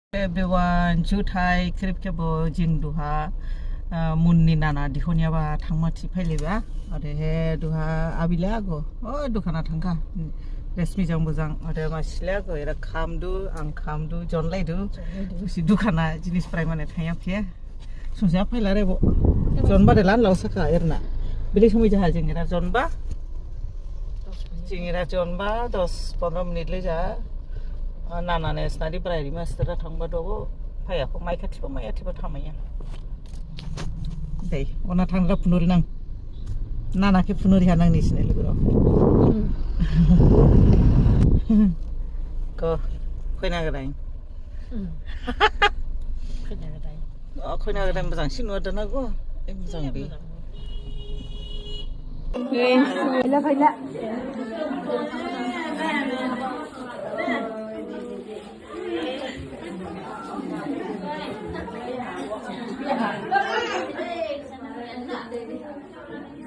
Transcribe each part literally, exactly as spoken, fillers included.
Bewan juthai khrip khebo jing duha, ah, mun ni nana dihonya ba thangma thi phaileba. Odehe duha abi lago. O, dukana thangkha. Resmi jang bojang. Ode masi lago. Era khamdu, ang khamdu, jonlaidu. Jonlaidu. Busi dukana jinis prai mane thangya phiya. Sungsa phaila rebo. Jonba de lan lausakha erna. Bili sumui jaha jing era jonba. Jing era jonba dos pondro minute le ja. Ah, nana ne snadi brai rima sitra thangba dogo. Phaya kho mai kha thiba maya thiba thamaya. Dei, ona thangra phunuri nang. Nana khe phunuri ha nang ni sine lugurao. Kho, khoina gadain. Khoina gadain. O, khoina gadain mojang si nuwa dana go. Em, mojang bi. Phaila, phaila.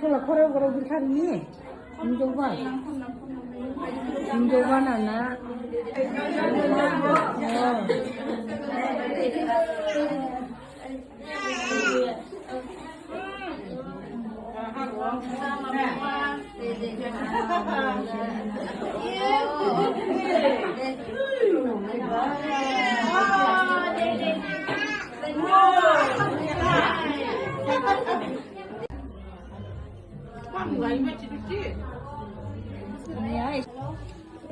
Sola khoro khoro bukhan ni. Hinjauba. Hinjauba nana. Oh.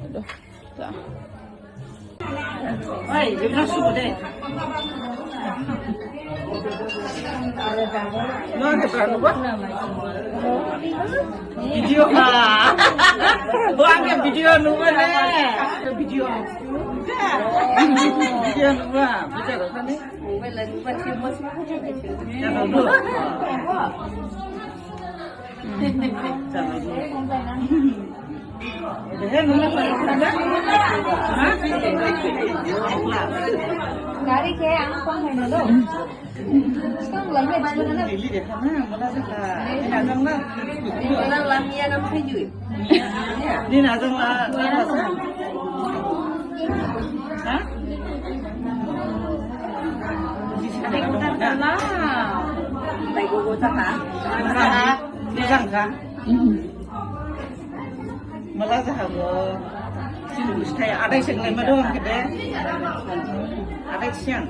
Aduh, tak. Oi, dia bilang suruh deh. Video ha. Wah, angkat video nuan deh. Video. Video nuan. Video apa nih? Gari ke anak kong hai na lo. Sekarang lagi ada mana? Mana lagi ya nam tujuh. Ini nazar lah. Hah? Ada yang tak kenal. Baik, gua tak, ha? Bisa, ha? Bisa, ha? Mala jaha bo. Sini busi thai adai seng lai ma dong kede. Adai siang.